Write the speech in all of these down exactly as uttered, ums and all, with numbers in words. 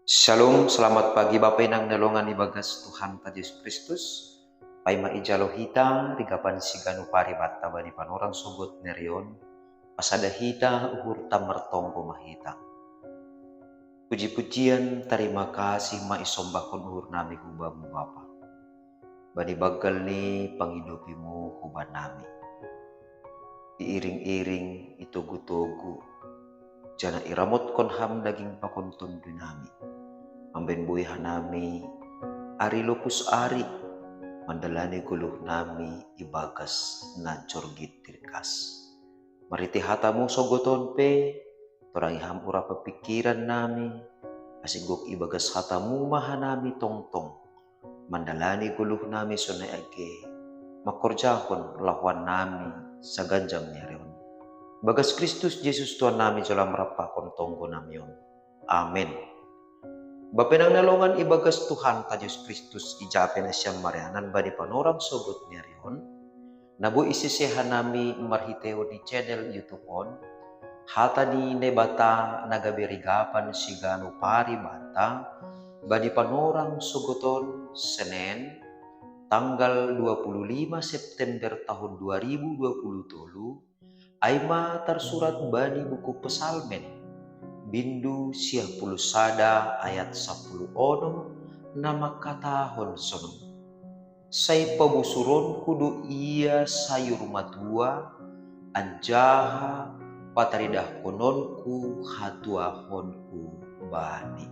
Shalom, selamat pagi Bapa Inang na longan ibagas Tuhan ta Jesus Kristus. Paima ijalo hita rigapan siganu paribata bani panorang sogot nerion, pasada hita uhur ta martonggo mahita. Puji-pujian, tarima kasih ma isombahkon uhur nami hubamu Bapa. Bani banggal ni pangidopimu hubanami. Iiring-iring, itogu-togu, jana iramotkon ham daging pakon tondu nami. Mambaen boi hanami, ari lopus ari, mandalani goluh nami ibagas na jorgit tirgas. Marhite hatamu sogoton pe, torangi ham urap pikiran nami, ase gok ibagas hatamu ma hanami tongtong. Mandalani goluh nami sonai age, mangkorjahon lahoan nami saganjang ni ari on. Bagas Kristus Jesus Tuhan nami jolam rampakon tonggo nami on. Amen. Bapa Inang na longan ibagas Tuhan ta Jesus Kristus, ijape na siam marianan bani panorang sogot ni ari on, na boi isese hanami marhitehon ni channel YouTube on, hata ni Naibata na gabe rigapan siganu paribata, bani panorang sogoton Senen, tanggal dua puluh lima September tahun dua ribu dua puluh tolu, ai ma tarsurat bani buku Pesalmen, bindu siah puluh sada ayat sapuluh onom, na mangkatahon sonon: Sai pabosuronku do ia sayur matua, anjaha pataridahkononku hatuahonku bani.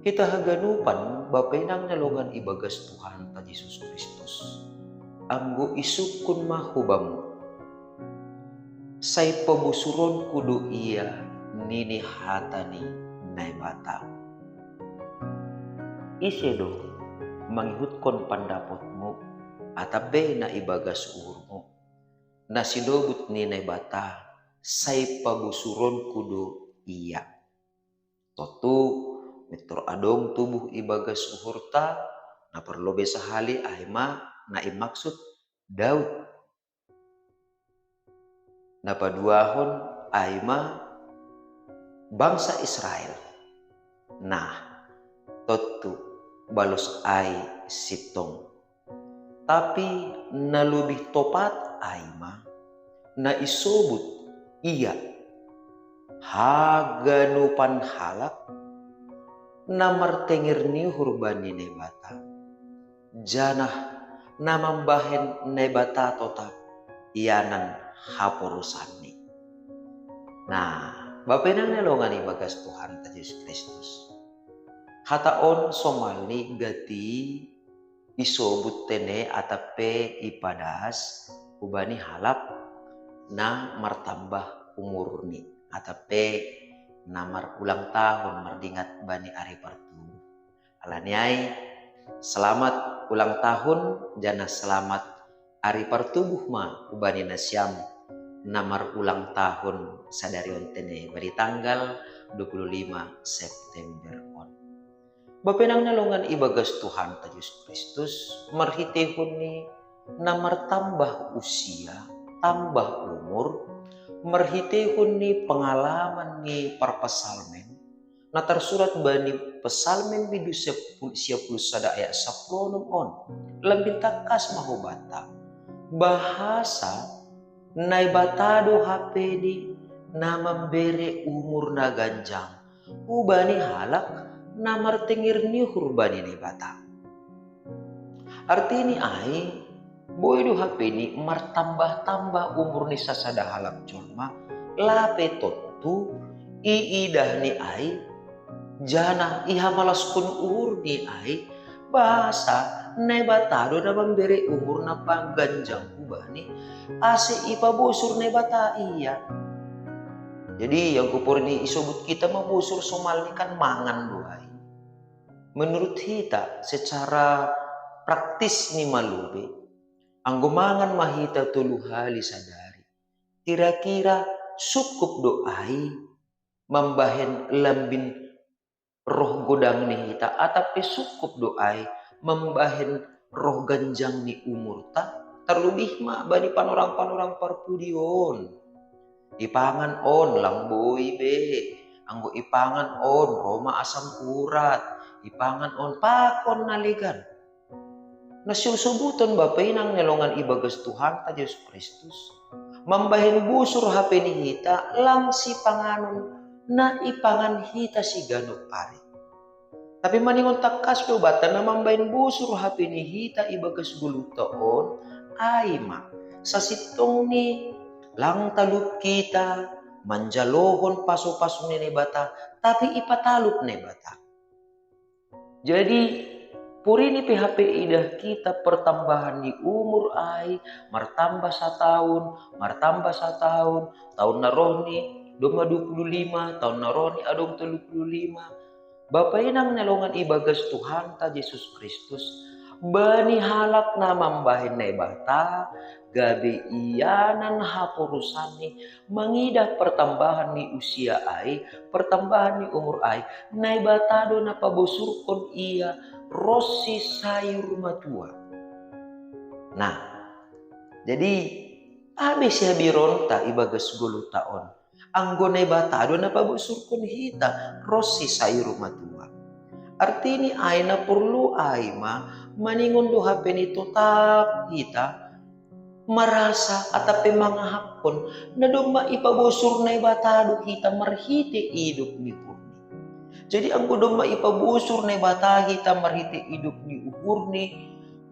Hita haganupan Bapa Inang na longan ibagas Tuhan ta Jesus Kristus, anggo isungkun ma hubamu: Sai pabosuronku do ia, nini hata ni Naibata. Ise do mangihutkon pandapotmu, atap pe na ibagas uhurmu, na sinobut ni Naibata, sai pabosuronku do ia. Tontu, mintor adong tubuh ibagas uhurta, na parlobei sahali ai ma na imaksud Daud. Na paduahon ai ma bangsa Israel. Nah, tontu, balos ai sintong. Tapi na lobih topat ai ma, na isobut ia, haganupan halak na martenger ni uhur bani Naibata, janah na mambahen Naibata totap ianan haporusanni. Nah, Bapa Inang na longan ibagas Tuhan ta Jesus Kristus. Hata on somalni gati isobut tene atap pe ipadas hubani halak na martambah umurni, atap pe na marulang tahun mardingat bani ari partubuh. Alani ai, selamat ulang tahun, janah selamat ari partubuh ma hubani nasiam na marulang tahun sadari on tene bani tanggal dua puluh lima September on. Bapa Inang na longan ibagas Tuhan ta Jesus Kristus, marhitehon ni na martambah usia, tambah umur, marhitehon ni pengalaman ni parpesalmen, na tarsurat bani Pesalmen bindu siah puluh sada ayat sapuluh onom on, lambin tangkas ma hubanta, bahasa Naibata do hape di na mambere umur na ganjang hubani halak na martenger ni uhur bani Naibata. Artini ai, boi do hape ni martambah-tambah umur ni sasada halak jolma, lape tontu iidahni ai, janah ihamalaskon uhurni ai, bahasa Naibata do na mambere umur na paganjang hubani, ase ipabosur Naibata ia. Jadi, anggo porini isobut hita mabosur somalni kan mangan do ai. Menurut hita, secara praktis ni ma lobei, anggo mangan ma hita tolu hali sadari, kira-kira sungkup do ai mambahen lambin roh godang ni hita, atap pe sungkup do ai mambahen roh ganjang ni umurta, tarlobih ma bani panorang-panorang parpudi on. Ipangan on lang boi be, Anggo ipangan on, ro ma asam urat, ipangan on pakon na legan. Na siusubuton bapa inang ni longan ibagas Tuhanta Jesus Kristus. Mambahen busur hape ni hita lang sipanganon na ipangan hita siganup ari. Tapi maningon tangkas do banta na mambahen busur hape ni hita ibagas goluhta on, ai ma, sasintongni lang talup hita manjalohon pasu-pasu ni Naibata, tapi ipatalup Naibata. Jadi, porini pe hape idah hita pertambahan ni umur ai, martamba sataon, martamba sataon, taon na roh ni domma dua puluh lima, taon na roh ni adong tolu puluh lima. Bapa inang ni longan ibagas Tuhanta Jesus Kristus, bani halak na mambahen Naibata, gabe ianan haporusanni, mangidah pertambahan ni usia ai, pertambahan ni umur ai, Naibata do na pabosurhon ia ronsi sayur matua. Nah, jadi aha be sihabiaronta ibagas goluhta on? Anggo Naibata do na pabosurhon hita ronsi sayur matua. Artini ai na porlu ai ma, maningon do hape ni totap hita marasa atap pe mangahapkon, na domma ipabosur Naibata do hita marhite idop ni uhurni. Jadi anggo domma ipabosur Naibata hita marhite idop ni uhurni,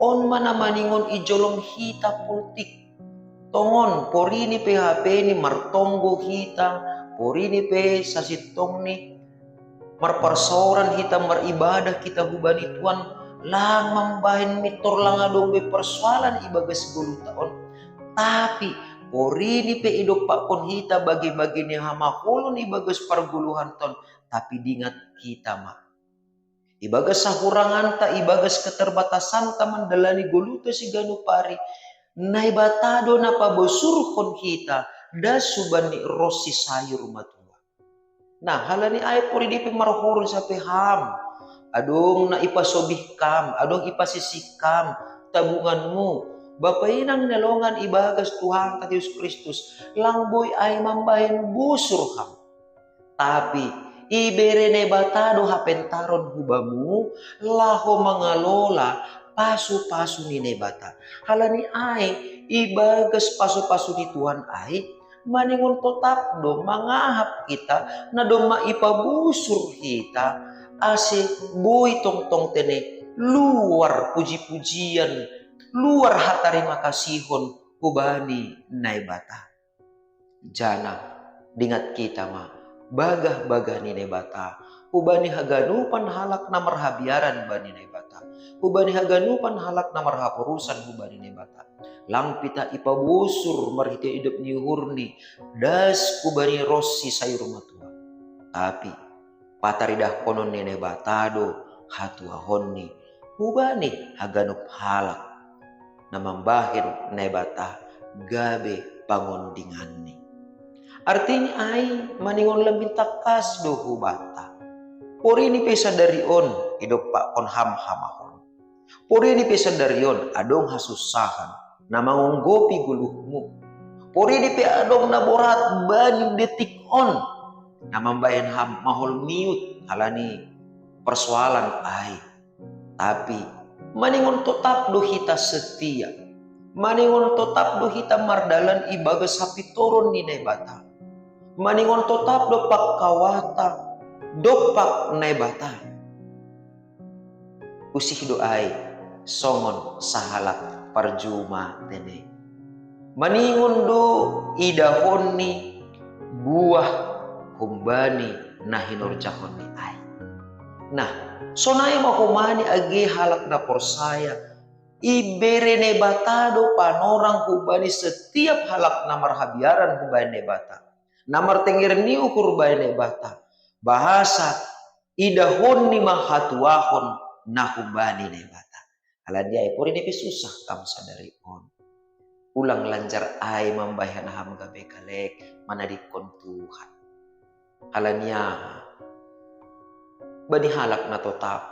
on ma na maningon ijolom hita poltik. Tongon, porini pe hape ni martonggo hita, porini pe sasintongni marparsaoran hita, maribadah hita hubani Tuhan, lang mambahen mintor lang adong be persoalan ibagas goluhta on. Tapi porini pe idompakkon hita bage-bage ni hamaolon ibagas pargoluhanta on, tapi dingat hita ma, ibagas sahuranganta, ibagas keterbatasanta mandalani goluhta siganup ari, Naibata do na pabosurhon hita das hubani ronsi sayur matua. Nah, halani ai porini pe marhoros hape ham, adong na ipasobih kam, adong ipasisih kam tabunganmu, bapa inang ni longan ibagas Tuhanta Jesus Kristus, lang boi ai mambahen busur ham. Tapi ibere Naibata do hapentaron hubamu laho mangalola pasu-pasu ni Naibata. Halani ai ibagas pasu-pasu ni Tuhan ai, maningon totap do mangahap hita na domma ipabosur hita, ase boi tongtong tene luar puji-pujian, luar hatarima kasihon hubani Naibata. Janah, dingat hita ma, bagah-bagah ni Naibata hubani haganupan halak na marhabiaran bani Naibata, hubani haganupan halak na marhaporusan hubani Naibata. Lang pe hita ipabosur marhite idop ni uhurni das hubani ronsi sayur matua. Tapi pataridahkonon ni Naibata do hatuaonni hubani haganup halak na mambahen Naibata gabe pangondinganni. Artini ai maningon lambin tangkas do hubanta. Porini pe sadari on idompakkon ham hamaolon. Porini pe sadari on adong hasussahan na mangonggopi goluhmu. Porini pe adong na borat bani detik on na mambahen ham maol miut halani persoalan ai. Tapi maningon totap do hita setia. Maningon totap do hita mardalan ibagas hapintoron ni Naibata. Maningon totap do pangkawata dompak Naibata. Usih do ai songon sahalak parjuma tene. Maningon do idahonni buah humbani na hinorjahonni ai. Nah, sonai ma homani age halak na porsaya, ibere Naibata do panorang hubani setiap halak na marhabiaran hubani Naibata, na martenger ni uhur bani Naibata, bahasa idahonni ma hatuahon na humbani Naibata. Halani ai porini pe susah kam sadari on, ulang lanjar ai mambahen ham gabe galek manadingkon Tuhan. Halani aha? Bani halak na totap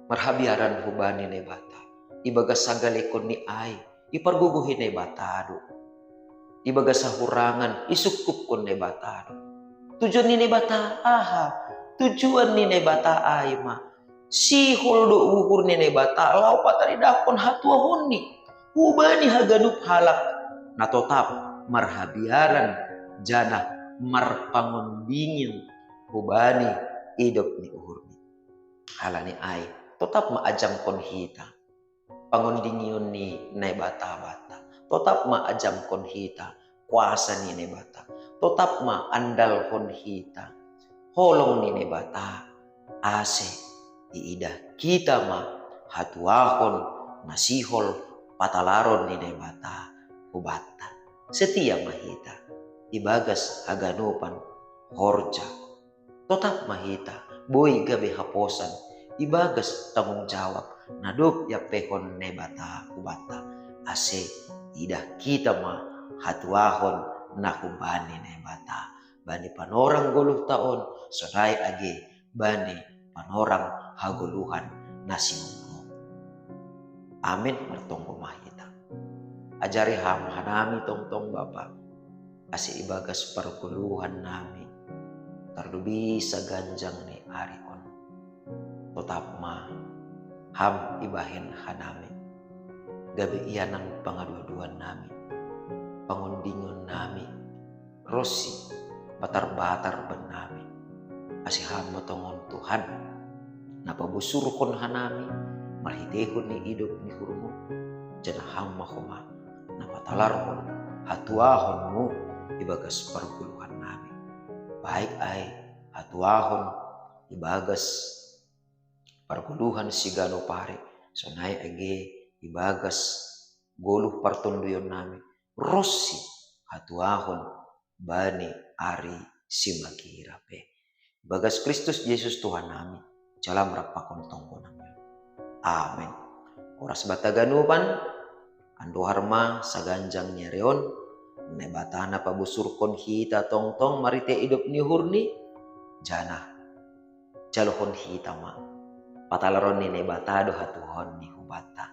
marhabiaran hubani Naibata, ibagas sagalekonni ai ipargogohi Naibata do. Ibagas sahurangan isungkupkon Naibata do. Tujuan ni Naibata aha? Tujuan ni Naibata ai ma sihol dohot uhur ni Naibata laho pataridahon hatuahonni hubani haganup halak na totap marhabiaran janah marpangondingon hubani idop ni uhurni. Halani ai, totap ma ajamkon hita pangondingon ni Naibata banta. Totap ma ajamkon hita kuasa ni Naibata. Totap ma andalkon hita holong ni Naibata, ase iidah hita ma hatuahon na sihol patalaron ni Naibata hubanta. Setia ma hita ibagas haganupan horja. Totap ma hita boi gabe haposan ibagas tanggung jawab na dob iampehon Naibata hubanta, ase iidah hita ma hatuahon na humbani Naibata, bani panorang goluhta on, sonai age bani panorang hagoluhan na simumurung. Amin. Martonggo ma hita. Ajari Ham hanami tongtong, Bapa, ase ibagas pargoluhan nami, tarlubi saganjang ni ari on, totap ma Ham ibahen hanami, gabe ianan pangaduaduan nami, pangondingon nami, ronsi batarbatar bannami. Ase Ham ma tongon Tuhan, na pabosurhon hanami marhiteihon ni idop ni uhurmu, janah Ham ma homa na patalarhon hatuahonmu ibagas pargoluhan nami. Baik ai hatuahon ibagas pargoluhan siganup ari, sonai age ibagas goluh partonduyon nami, ronsi hatuahon bani ari simagira pe. Ibagas Kristus Jesus Tuhan nami, jalo ma rap pakon tonggo nami. Amin. Horas banta haganupan. Andohar ma saganjang ni ari on, Naibata na pabosurhon hita tongtong marhitei idop ni uhurni, janah jalohon hita ma patalaron ni Naibata do hatuahonni hubanta,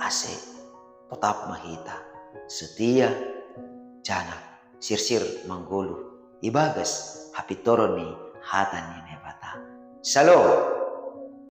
ase totap ma hita setia janah sirsir manggoluh ibagas hapintoron ni hata ni Naibata. Shalom.